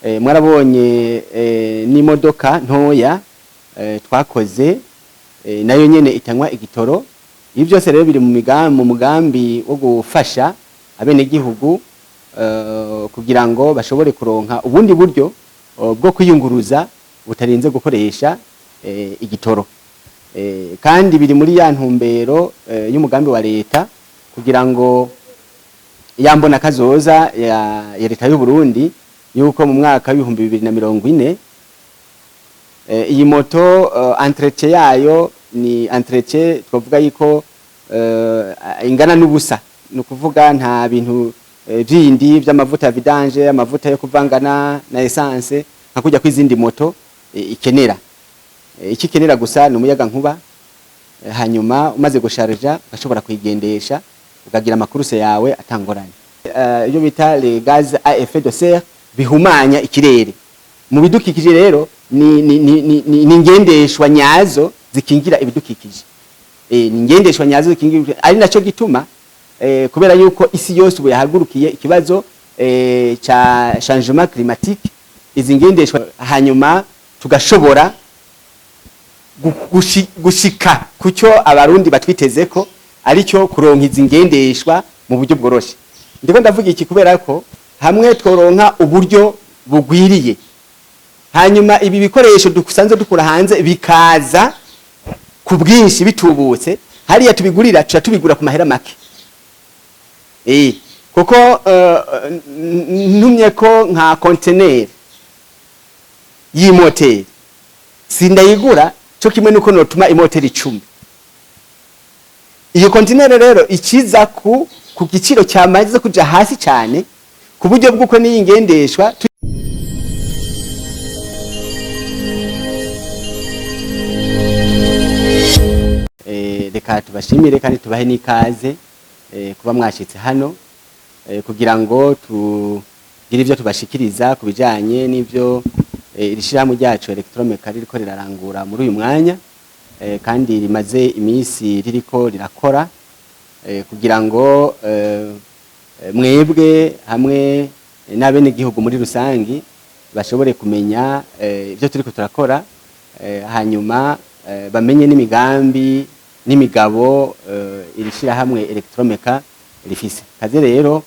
Mwarabonye n'imodoka ntoya twakoze, nayo nyene itanywa igitoro. Ibi byose rero biri mu mugambi wo gufasha abenegihugu kugira ngo bashobore kuronka ubundi buryo bwo kwiyunguruza butarinze gukoresha igitoro. Kandi biri muri ya ntumbero y'umugambi wa leta kugira ngo yambona kazoza ya leta y'u Burundi, yuko mu mwaka w'2040 iyi moto, entretien yayo ni entretien twavuga yuko ingana n'ubusa. Ni ukuvuga nta bintu bindi by'amavuta ya vidange, amavuta yo kuvangana na essence nka kujya kw'izindi moto ikenera. Icyo ikenera gusa ni umuyaga nkuba, hanyuma umaze gusharija ugashobora kuyigendesha, ukagira ama courses yawe atangoranye. Ibyo bita les gaz à effet de serre bihumanya ikirere mu bidukikije rero ni ingendeshwa nyazo zikingira ibidukikije. Ni ingendeshwa nyazo zikingira ibidukikije. Ari naco gituma, kubera yuko isi yose ubu yahagurukiye ikibazo ca changement climatique, izi ngendeshwa hanyuma tugashobora gushika kucyo Abarundi batwitezeko, aricyo kuronka izi ngendeshwa mu buryo bworoshe. Ndiko ndavuga iki kubera ko hamwe tworonka uburyo bugwiriye, hanyuma ibi bikoresho dusanzwe dukura hanze bikaza ku bwinshi bitubutse, hariya tubigurira tuca tubigura ku mahera make, kuko ntumye ko nka conteneur y'imoteri sindayigura cyo kimwe nuko notuma imoteri 10. Iyo conteneur rero ikiza ku giciro cyamaze kuja hasi cyane, ku buryo bw'uko n'iyi ngendeshwa. Reka tubashimire kandi tubahe n'ikaze kuba mwashitse hano kugira ngo tugire ibyo tubashikiriza ku bijanye n'ivyo iri shirahamwe ryacu Electromeca ririko rirarangura muri uyu mwanya, kandi rimaze iminsi ririko rirakora, kugira ngo mwebwe hamwe n'abenegihugu muri rusangi bashobore kumenya ibyo turiko turakora, hanyuma bamenye n'imigambi n'imigabo iri shirahamwe Electromeca rifise. Kaze rero.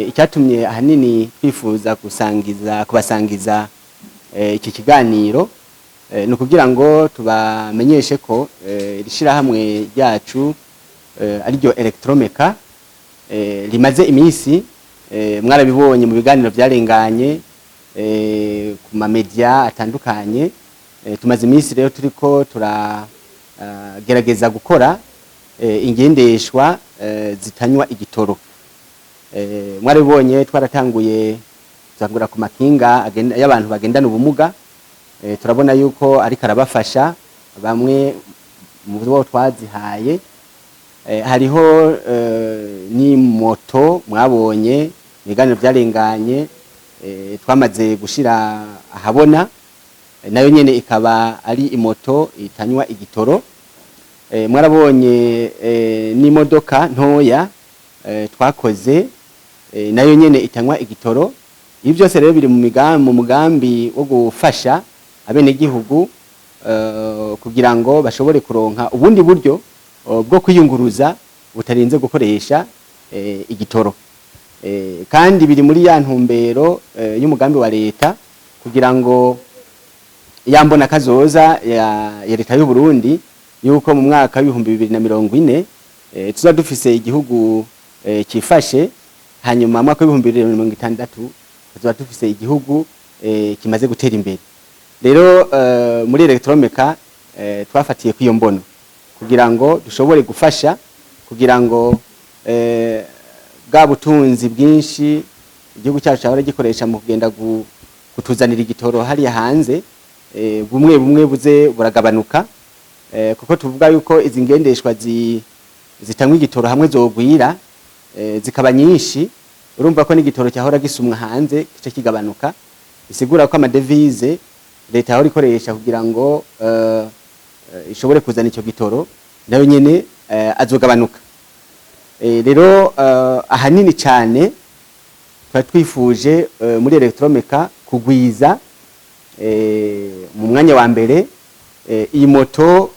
Icyatumye ahanini twifuza kubasangiza iki kiganiro ni ukugira ngo tubamenyeshe ko iri shirahamwe ryacu, ariryo Electromeca, rimaze iminsi, mwarabibonye mu biganiro byarenganye ku ma media atandukanye. Tumaze iminsi rero turiko turagerageza gukora ingendeshwa zitanywa igitoro. Mwarabibonye, twaratanguye tuzagura ku makinga y'abantu bagendana ubumuga. Turabona yuko ariko arabafasha bamwe mu bo twazihaye. Hariho ni moto mwabonye ibiganiro byarenganye, twamaze gushira ahabona, nayo nyene ikaba ari imoto itanywa igitoro. Mwarabonye n'imodoka ntoya twakoze, nayo nyene itanywa igitoro. Ibi byose rero biri mu mugambi wo gufasha abenegihugu kugira ngo bashobore kuronka ubundi buryo bwo kwiyunguruza butarinze gukoresha igitoro. Kandi biri muri ya ntumbero y'umugambi wa leta kugira ngo yambona kazoza ya leta y'u Burundi, yuko mu mwaka w'2040 tuza dufise igihugu cifashe, hanyuma mu mwaka w'2060 tuzoba dufise igihugu kimaze gutera imbere. Rero muri Electromeca twafatiye kw'iyo mbono kugira ngo dushobore gufasha kugira ngo bwa butunzi bwinshi igihugu cyacu cyahora gikoresha mu kugenda kutuzanira igitoro hariya hanze, bumwe bumwe buze buragabanuka, kuko tuvuga yuko izi ngendeshwa zitanywa igitoro hamwe zogwira, zikaba nyinshi, urumva ko n'igitoro cyahora gisumwa hanze kice kigabanuka, bisigura ko ama devises leta yahora ikoresha kugira ngo ishobore kuzana icyo gitoro nayo nyene azogabanuka. Rero ahanini cyane Twari twifuje muri Electromeca kugwiza mu mwanya wa mbere iyi moto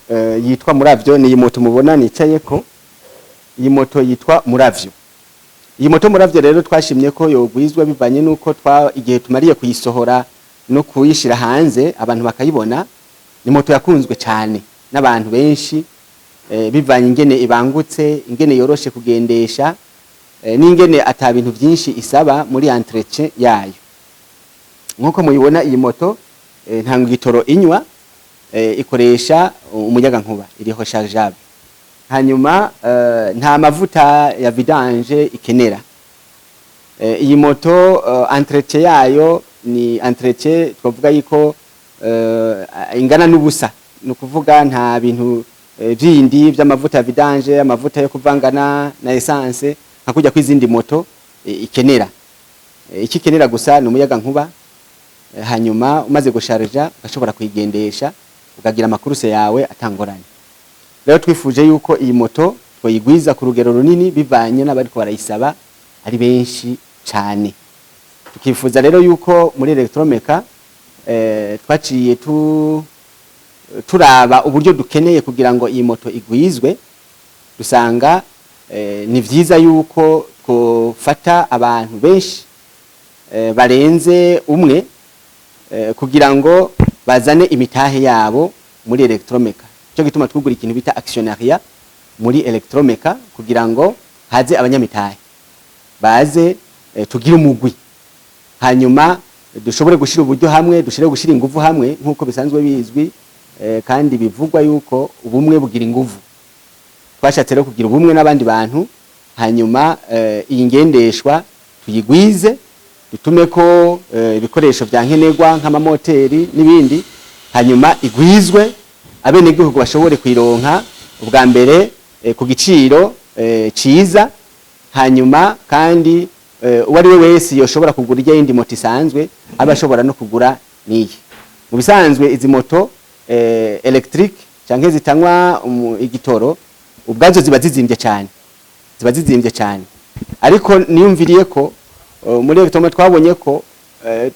yitwa Muravyo. Ni iyi moto mubona nicayeko, iyi moto yitwa Muravyo. Iyi moto Muravyo rero twashimye ko yogwizwa bivanye nuko twa igihe tumariye kuyisohora no kuyishira hanze abantu bakayibona, ni moto yakunzwe cyane n'abantu benshi bivanye ingene ibangutse, ingene yoroshe kugendesha, n'ingene ata bintu byinshi isaba muri entretien yayo. Nkuko muyibona, iyi moto nta gitoro inywa, ikoresha umuyaga nkuba, iriho chargeable. Hanyuma nta mavuta ya vidange ikenera. Iyi moto entretien yayo ni entretien twavuga yuko ingana n'ubusa, ni ukuvuga nta bintu bindi by'amavuta ya vidange, amavuta yo kuvangana na essence nka kujya kw'izindi moto ikenera. Icyo ikenera gusa ni umuyaga nkuba, hanyuma umaze gusharija ugashobora kuyigendesha, ukagira ama courses yawe atangoranye. Rero twifuje yuko iyi moto twoyigwiza ku rugero runini bivanye n'abariko barayisaba ari benshi cyane. Tukifuza rero yuko muri Electromeca twaciye turaba uburyo dukeneye kugira ngo iyi moto igwizwe, dusanga ni vyiza yuko twofata abantu benshi barenze umwe kugira ngo bazane imitahe yabo muri Electromeca. Cyo gituma twugura ikintu bita actionnariat muri Electromeca kugira ngo haze abanyamitahe baze, tugire umugwi, hanyuma dushobore gushira uburyo hamwe, dushobore gushira inguvu hamwe, nk'uko bisanzwe bizwi kandi bivugwa yuko ubumwe bugira inguvu. Twashatse rero kugira ubumwe n'abandi bantu, hanyuma iyi ngendeshwa tuyigwize, dutume ko ibikoresho vya nkenerwa nk'amamoteri n'ibindi, hanyuma igwizwe, abenegihugu bashobore kuyironka ubwa mbere ku giciro ciza, hanyuma kandi uwo ari we wese yoshobora kugura irya yindi moto isanzwe aba ashobora no kugura n'iyi. Mu bisanzwe izi moto électrique canke zitanywa igitoro ubwazo ziba zizimbye cyane, ziba zizimbye cyane. Ariko niyumviriye ko muri Electromeca twabonye ko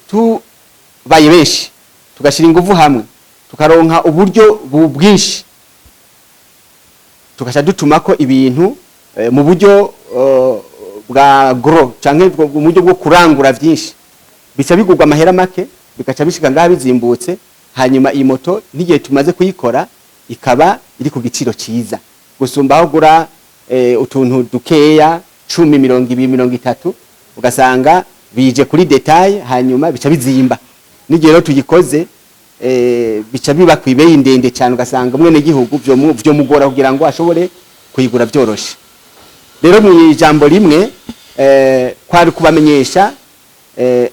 tubaye benshi, tugashyira ingufu hamwe, tukaronka uburyo bwinshi, tugaca dutuma ko ibintu mu buryo bwa gros canke mu buryo bwo kurangura vyinshi, bica bigurwa amahera make, bigaca bishika ngaha bizimbutse. Hanyuma iyi moto n'igihe tumaze kuyikora ikaba iri ku giciro ciza gusumba aho gura utuntu dukeya 10, 20, 30, ugasanga bije kuri détail, hanyuma bica bizimba. N'igihe rero tuyikoze bica biba kw'ibeyi ndende cyane, ugasanga umwene gihugu vyo mugora kugira ngo ashobore kuyigura byoroshe. Rero mu ijambo rimwe kwari kubamenyesha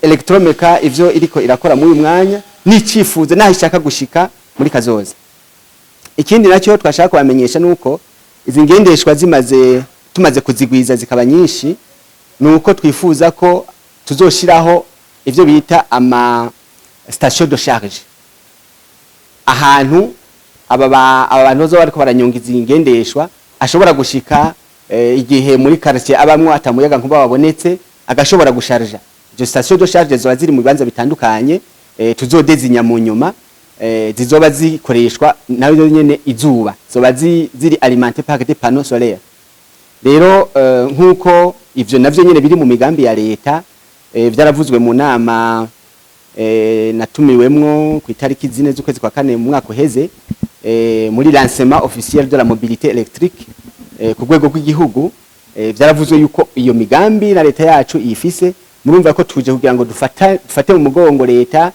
Electromeca ivyo iriko irakora muri uyu mwanya n'icifuzo naho ishaka gushika muri kazoza. Ikindi nacyo twashaka kubamenyesha nuko izi ngendeshwa zimaze, tumaze kuzigwiza zikaba nyinshi, nuko twifuza ko tuzoshiraho ivyo bita ama station de charge, ahantu aba bantu bazoba bariko baranyonga izi ngendeshwa ashobora gushika igihe muri quartier abamwo atamuyaga nkuba wabonetse, agashobora gusharja. Izo station de charge zoba ziri mu bibanza bitandukanye tuzodezinya mu nyuma, zizoba zikoreshwa nayo nyene izuba, zoba ziri alimentées par des panneaux solaires. Rero nkuko ivyo navyo nyene biri mu migambi ya leta, vyaravuzwe mu nama natumiwemwo ku itariki 4 z'ukwezi kwa kane mu mwaka uheze, muri lancement officiel de la mobilité électrique ku rwego rw'igihugu, vyaravuzwe yuko iyo migambi na leta yacu iyifise. Murumva ko tuje kugira ngo dufate mu mugongo leta,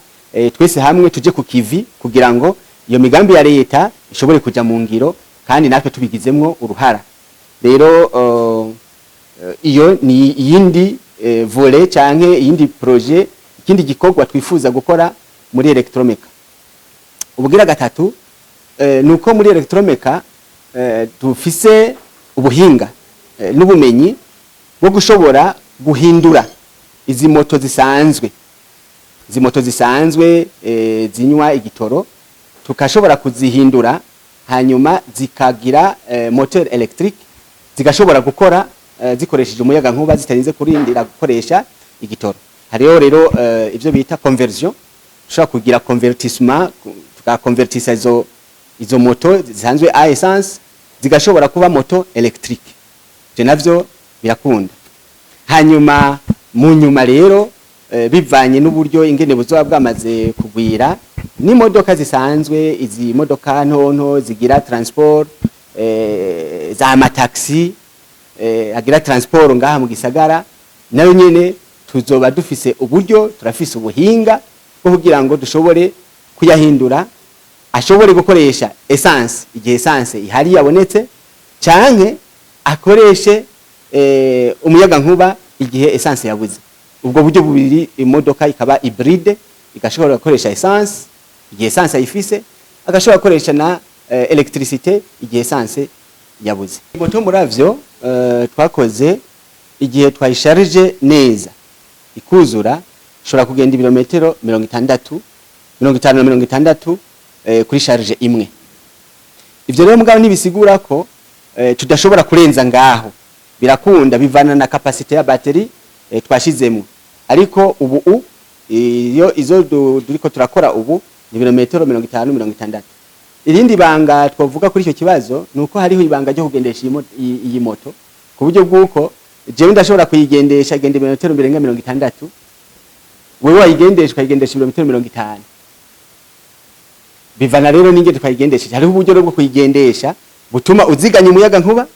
twese hamwe tuje ku kivi kugira ngo iyo migambi ya leta ishobore kuja mu ngiro kandi natwe tubigizemwo uruhara. Rero iyo ni iyindi volet canke iyindi projet, ikindi gikorwa twifuza gukora muri Electromeca. Ubugira gatatu nuko muri Electromeca dufise ubuhinga n'ubumenyi bwo gushobora guhindura izi moto zisanzwe, izi moto zisanzwe zinywa igitoro, tukashobora kuzihindura hanyuma zikagira moteur électrique, zigashobora gukora zikoresheje umuyaga nkuba, zitarinze kurindira gukoresha igitoro. igitoro. Hariho rero ivyo bita conversion, ushobora kugira convertissement, tukakonvertisa izo moto zisanzwe à essence zigashobora kuba moto électrique. Ivyo navyo birakunda. Hanyuma mu nyuma rero, bivanye n'uburyo ingene buzoba bwamaze kugwira, n'imodoka zisanzwe, izi modoka ntonto zigira transport, za mataxi, agira transport ngaha mu gisagara, nayo nyene tuzoba dufise uburyo, turafise ubuhinga bwo kugira ngo dushobore kuyahindura ashobore gukoresha essence igihe essence ihari yabonetse, canke akoreshe umuyaga nkuba igihe essence yabuze. Ubwo buryo bubiri, imodoka ikaba hybride, igashobora gukoresha essence igihe essence ayifise, agashobora gukoresha na électricité igihe essence yabuze. Moto muravyo twakoze, igihe twayisharije neza ikuzura, ishobora kugenda ibirometero 60, 50 na 60 kuri charge imwe. Ivyo rero mugabo ntibisigura ko tudashobora kurenza ngaho. Birakunda, bivana na capacité ya batterie twashizemo. Ariko ubu iyo izo duriko turakora ubu ni ibirometero 50, 60. Irindi banga twavuga kuri icyo kibazo ni uko hariho ibanga ryo kugendesha iyi moto, ku buryo bw'uko jewe ndashobora kuyigendesha igenda ibirometero birenga 60, wewe wayigendesha ukayigendesha ibirometero 50. Bivana rero n'ingene twayigendesheje. Hariho uburyo rero bwo kuyigendesha butuma uziganya umuyaga nkuba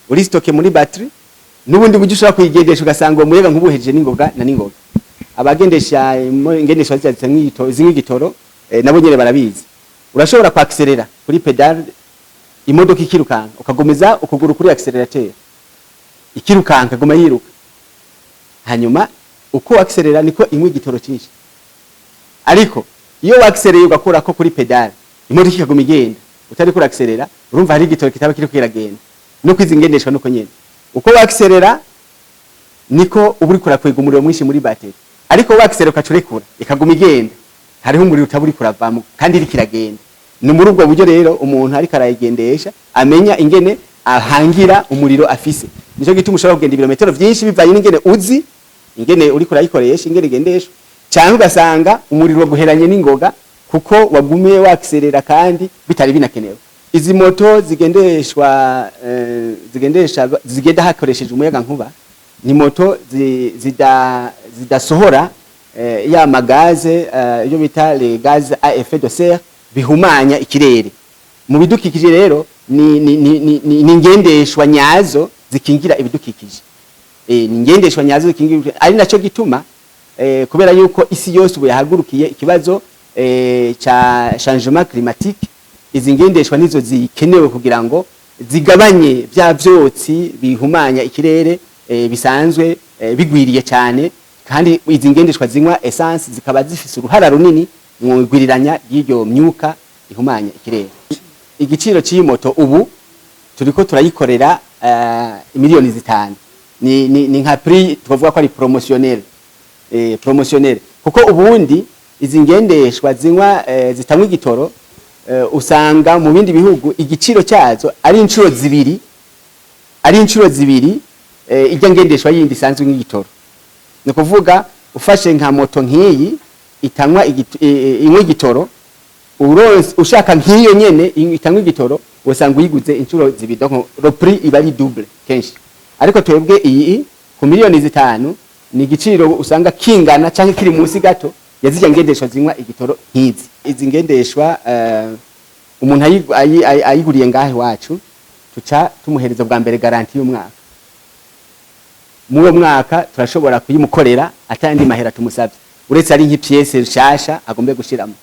uri stocké muri batterie, n'ubundi buryo ushobora kuyigendesha ugasanga uwo muyaga nkuba uhejeje n'ingoga na n'ingoga. Abagendesha ingendeshwa zinywa igitoro, nabo nyene barabizi. Urashobora kwakiserera kuri pédale, imodoka ikirukanka, ukagomeza ukuguru kuri accélérateur, ikirukanka, guma yiruka. Hanyuma uko wakiserera niko inywa igitoro cyinshi. Ariko iyo wakisereye ugakurako kuri pédale, imodoka ikaguma igenda utari kurakiserera, urumva hari igitoro kitaba kiriko kiragenda. No kwizingendeshwa nuko nyene, uko wakiserera niko uba uriko urakwega umuriro mwinshi muri bateri. Ariko wakiserera ukacurekura ikaguma igenda, hariho umuriro utaba uriko uravamo kandi iriko iragenda. Ni muri ubwo buryo rero umuntu ariko arayigendesha amenya ingene ahangira umuriro afise. Nico gituma ushobora kugenda ibirometero vyinshi bivanye n'ingene uzi ingene uriko urayikoresha, ingene igendeshwa, canke ugasanga umuriro waguheranye n'ingoga kuko wagumiye wakiserera kandi bitari binakenewe. Izi moto zigendeshwa, zigendesha, zigenda hakoresheje umuyaga nkuba, ni moto zidasohora ya ma gaz, iyo bita les gaz à effet de serre bihumanya ikirere mu bidukikije. Rero ni ingendeshwa nyazo zikingira ibidukikije. Ni ingendeshwa nyazo zikingira ibidukikije. Ari naco gituma, kubera yuko isi yose ubu yahagurukiye ikibazo ca changement climatique, izi ngendeshwa nizo zikenewe kugira ngo zigabanye vya vyotsi bihumanya ikirere bisanzwe bigwiriye cyane. Kandi izi ngendeshwa zinywa essence zikaba zifise uruhara runini mu igwiriranya ry'iryo myuka ihumanya ikirere. Igiciro cy'iyi moto ubu turiko turayikorera 5 miliyoni. Ni nka prix twavuga ko ari promotionnel, promotionnel, kuko ubundi izi ngendeshwa zinywa, zitanywa igitoro, usanga mu bindi bihugu igiciro cyazo ari inshuro zibiri, ari inshuro zibiri ijya ngendeshwa yindi isanzwe nk'igitoro. Ni ukuvuga ufashe nka moto nk'iyi itanywa inywa igitoro, ushaka nk'iyo nyene itanywa igitoro, usanga uyiguze inshuro zibiri. Donc le prix iba ari double kenshi. Ariko twebwe iyi ku 5 miliyoni ni igiciro usanga kingana canke kiri munsi gato ya zirya ngendeshwa zinywa igitoro nk'izi. Izi ngendeshwa, umuntu ayiguriye ngahe iwacu, tuca tumuhereza bwa mbere garantie y'umwaka. Muri uwo mwaka turashobora kuyimukorera atandi mahera tumusabye, uretse ari nk'i pièce nshasha agombe gushiramo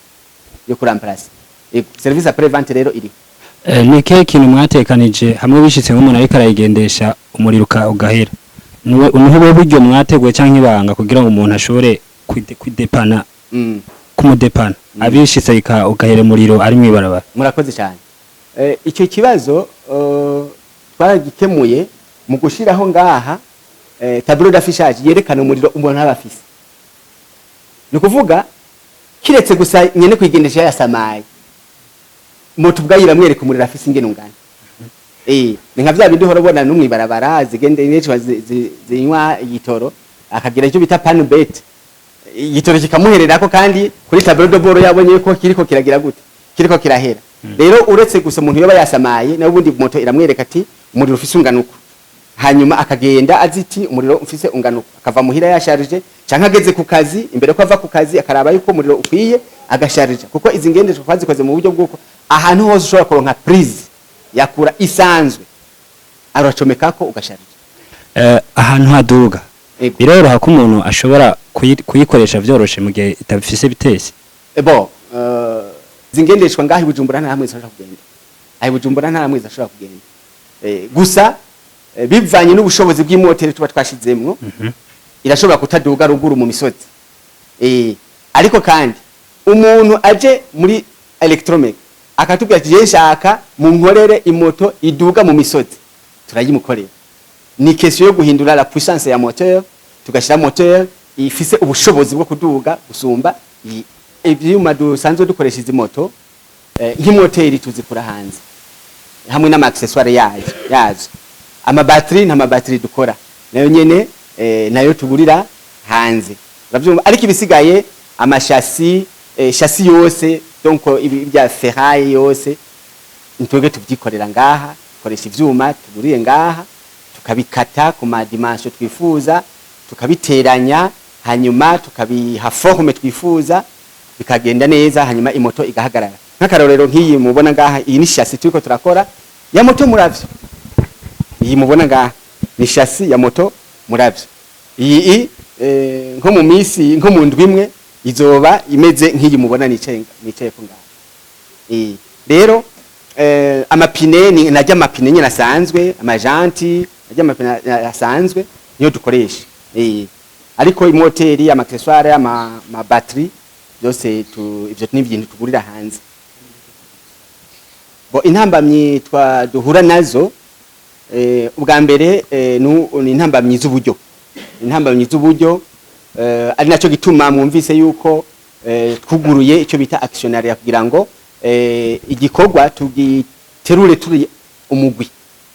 yo kuramplasa. Yego, service après vente rero iriho. Ni ikihe kintu mwatekanije hamwe bishitse nk'umuntu ariko arayigendesha umuriro ugahera? Niho buryo mwateguye canke ibanga kugira ngo umuntu ashobore kwidepana, kumudepana abishitse ugahera umuriro ari mw'ibarabara? Murakoze cyane. Icyo kibazo twaragikemuye mu gushiraho ngaha tableau d'affichage yerekana umuriro umuntu aba afise. Ni ukuvuga kiretse gusa nyene kuyigendesha yasamaye, moto ubwayo iramwereka umuriro afise ingene ungana. Ni nka vya bindi uhora ubona no mw'ibarabara zigende zinywa igitoro. Akagira icyo bita panne bête, igitoro kikamuhererako kandi kuri tableau de bord yabonye ko kiriko kiragira gute, kiriko kirahera. Rero uretse gusa umuntu yoba yasamaye, nawe ubundi moto iramwereka ati umuriro ufise ungana uku, hanyuma akagenda aziti umuriro ufise ungana uku, akava muhira yasharije, canke ageze ku kazi, imbere ko ava ku kazi akaraba yuko umuriro ukwiye, agasharija. Kuko izi ngendeshwa twazikoze mu buryo bw'uko ahantu hose ushobora kuronka prise yakura isanzwe, aracomekako ugasharija. Ahantu haduga Ego. biroroha ko umuntu ashobora kuyikoresha vyoroshe mu gihe itabifise vitesse? Bon, zingendeshwa ngaho i Bujumbura nta hamwe zishobora kugenda. Aho i Bujumbura nta hamwe zishobora kugenda. Gusa bivanye n'ubushobozi bw'imoteri tuba twashizemwo, irashobora kutaduga ruguru mu misozi. Ariko kandi umuntu aje muri Electromec akatubwira ati: "Je nshaka munkorere imoto iduga mu misozi", turayimukorera. Ni question yo guhindura la puissance ya moteur, tugashira moteur ifise ubushobozi bwo kuduga gusumba ivyuma dusanzwe dukoresha izi moto. Nk'imoteri tuzikura hanze hamwe n'ama accessoire yazo. Amabatiri, nta mabatiri dukora, nayo nyene nayo tugurira hanze, uravyumva. Ariko ibisigaye, ama châssis, châssis yose, donc ibi bya ferraille yose, ntwebwe tuvyikorera ngaha. Dukoresha ivyuma tuguriye ngaha, tukabikata ku ma dimension twifuza, tukabiteranya, hanyuma tukabiha forme twifuza, bikagenda neza, hanyuma imoto igahagarara. Nk'akarorero, nk'iyi mubona ngaha, iyi ni châssis turiko turakora ya moto muravyo. Iyi mubona ngaha ni châssis ya moto muravyo. Iyi nko mu misi, nko mu ndwi imwe, izoba imeze nk'iyi mubona nicaye ko ngaha. Rero amapine ni najya amapine nyine asanzwe, ama jantes najya amapine asanzwe niyo dukoresha. Ariko imoteri, ama accessoire, ama batterie byose ivyo ni ibintu tugurira hanze. Bo intambamyi twa duhura nazo, ubwa mbere ni intambamyi z'uburyo, intambamyi z'uburyo, ari naco gituma mwumvise yuko twuguruye icyo bita actionnariat kugira ngo igikorwa tugiterure turi umugwi,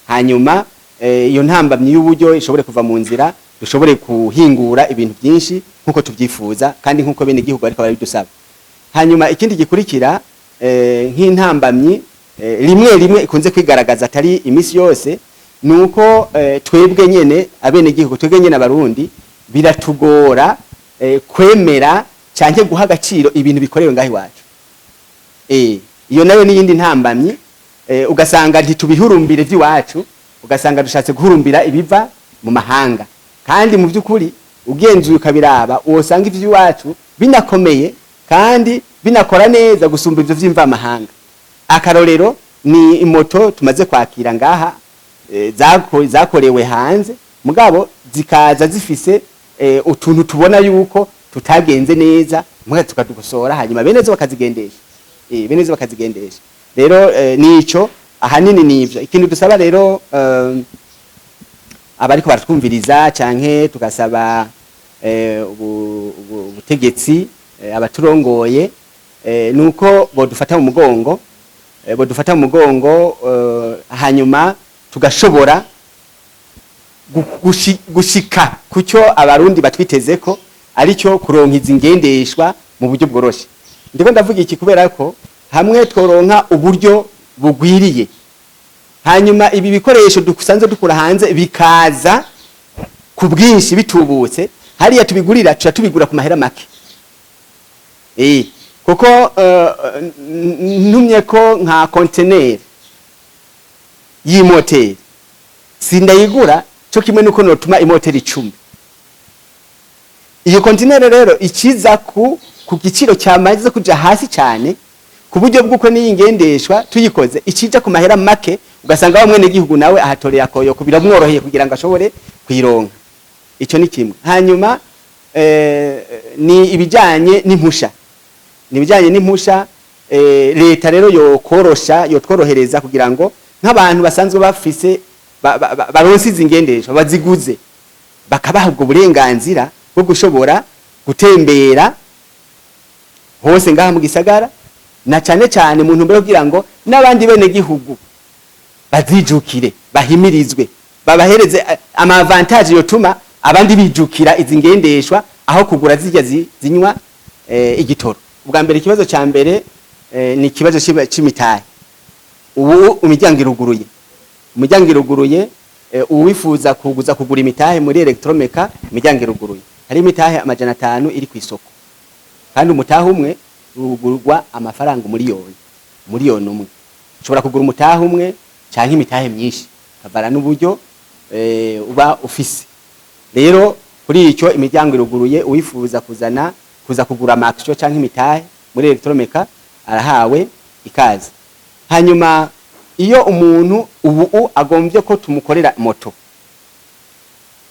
hanyuma iyo ntambamyi y'uburyo ishobore kuva mu nzira, dushobore kuhingura ibintu byinshi nkuko tubyifuza kandi nkuko bene igihugu ariko barabidusaba. Hanyuma ikindi gikurikira, nk'intambamyi rimwe rimwe ikunze kwigaragaza, atari imisi yose, nuko twebwe nyene abene gihugu, twebwe nyene Abarundi, biratugora kwemera canke guha agaciro ibintu bikorewe ngaho iwacu. Iyo nayo n'iyindi ntambamyi. Ugasanga ntitubihurumbire vy'iwacu, ugasanga dushatse guhurumbira ibiva mu mahanga, kandi mu by'ukuri ugenzuye ukabiraba wosanga ivy'iwacu binakomeye kandi binakora neza gusumba ivyo vy'imvamahanga. Akarorero ni imoto tumaze kwakira ngaha, zakorewe hanze, mugabo zikaza zifise utuntu tubona yuko tutagenze neza, mwe tukadukosora, hanyuma bene zo bakazigendesha. Bene zo bakazigendesha. Rero nico ahanini nivyo. Ikintu dusaba rero abariko baratwumviriza, canke tugasaba ubutegetsi, abaturongoye, nuko bodufata mu mugongo, bodufata mu mugongo, hanyuma tugashobora gushika kucyo Abarundi batwitezeko, aricyo kuronka izi ngendeshwa mu buryo bworoshe. Ndiko ndavuga iki kubera ko hamwe tworonka uburyo bugwiriye, hanyuma ibi bikoresho dusanzwe dukura hanze bikaza ku bwinshi bitubutse, hariya tubigurira tuca tubigura ku mahera make. Kuko ntumye ko nka conteneur y'imoteri, sindayigura cyo kimwe nuko notuma imoteri 10. Iyo conteneur rero ikiza ku giciro cyamaze kuja hasi cyane, ku buryo bw'uko n'iyi ngendeshwa tuyikoze ikija ku mahera make, ugasanga wa mwene gihugu nawe ahatoreye akoyoko, biramworoheye kugira ngo ashobore kuyironka. Icyo ni kimwe. Hanyuma ni ibijanye n'impusha, ni ibijanye n'impusha. Leta rero yokorosha, yotworohereza kugira ngo nk'abantu basanzwe bafise baronse izi ngendeshwa baziguze, bakabaha ubwo burenganzira bwo gushobora gutembera hose ngaha mu gisagara, na cane cane mu ntumbero yo kugira ngo n'abandi bene gihugu bazijukire, bahimirizwe, babahereze ama avantage yotuma Abandi bijukira izi ngendeshwa aho kugura zirya zinywa igitoro. Ubwa mbere, ikibazo ca mbere ni ikibazo c'imitahe. Ubu imiryango iruguruye, umuryango iruguruye. Uwifuza kuguza kugura imitahe muri Electromeca, imiryango iruguruye. Hari imitahe 500 iri ku isoko, kandi umutahe umwe ugurwa amafaranga 1 miliyoni, 1 miliyoni. Ushobora kugura umutahe umwe canke imitahe myinshi, kavana n'uburyo uba ufise. Rero kuri icyo, imiryango iruguruye. Uwifuza kuzana kuza kugura ama actions canke imitahe muri Electromeca arahawe ikaze. Hanyuma iyo umuntu ubu agombye ko tumukorera moto,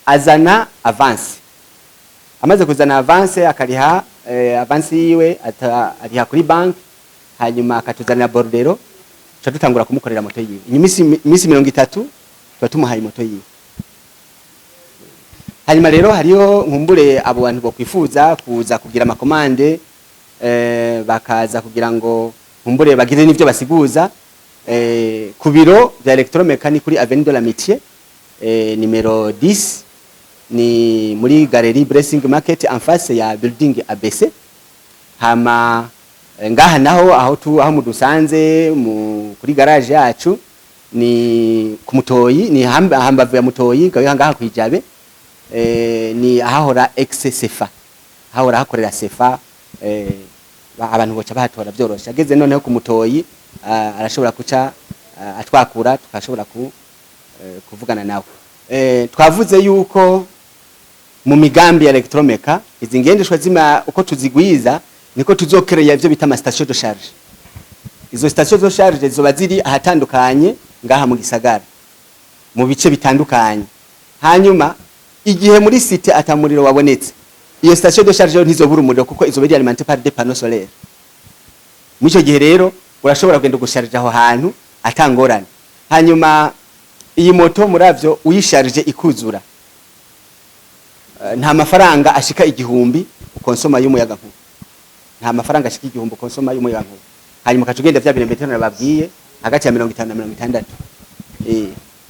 azana avance. Amaze kuzana avance, akariha avance yiwe, ariha kuri banki, hanyuma akatuzanira bordereau, tuca dutangura kumukorera moto yiwe. Inyuma imisi 30 tuba tumuhaye moto yiwe. Hanyuma rero hariho nkumbure abo bantu bokwifuza kuza kugira ama commandes, bakaza kugira ngo nkumbure bagire n'ivyo basiguza ku biro vya Electromeca, ni kuri Avenue de l'Amitié, numéro 10, ni muri Galerie Blessing Market, en face ya building ABC. Hama ngaha naho aho mudusanze mu kuri garage yacu ni ku Mutoyi, ni hambavu ya Mutoyi ngaha kwijabe, ni ahahora ex Sefa, ahahora hakorera Sefa. Abantu boca bahatora byoroshe. Ageze noneho ku Mutoyi, arashobora kuca atwakura, tukashobora kuvugana nawe. Twavuze yuko mu migambi ya Electromeca, izi ngendeshwa zima uko tuzigwiza niko tuzokereya ivyo bita ama station de charge. Izo station de charge zizoba ziri ahatandukanye ngaha mu gisagara, mu bice bitandukanye. Hanyuma igihe muri cité atamuriro wabonetse, iyo station de charge yo ntizobura umuriro, kuko izoba iri alimentée par des panneaux solaires. Muri ico gihe rero urashobora kugenda gusharija aho hantu atangorane. Hanyuma iyi moto muravyo, uyisharije ikuzura, nta mafaranga ashika 1000 ukonsoma y'umuyaga nkuba, nta mafaranga ashika 1000 ukonsoma y'umuyaga nkuba. Hanyuma ukaca ugenda vya birometero nababwiye, hagati ya 50 na 60.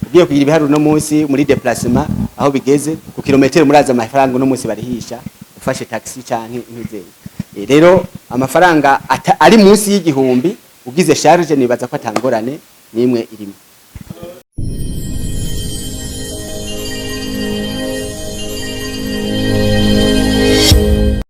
Ugiye kugira ibiharuro no munsi muri déplacement aho bigeze ku kilometero, muraza amafaranga uno munsi barihisha ufashe taxi canke intuzeye. Rero amafaranga ari munsi y'1000 ugize charge, nibaza ko atangorane nimwe irimo.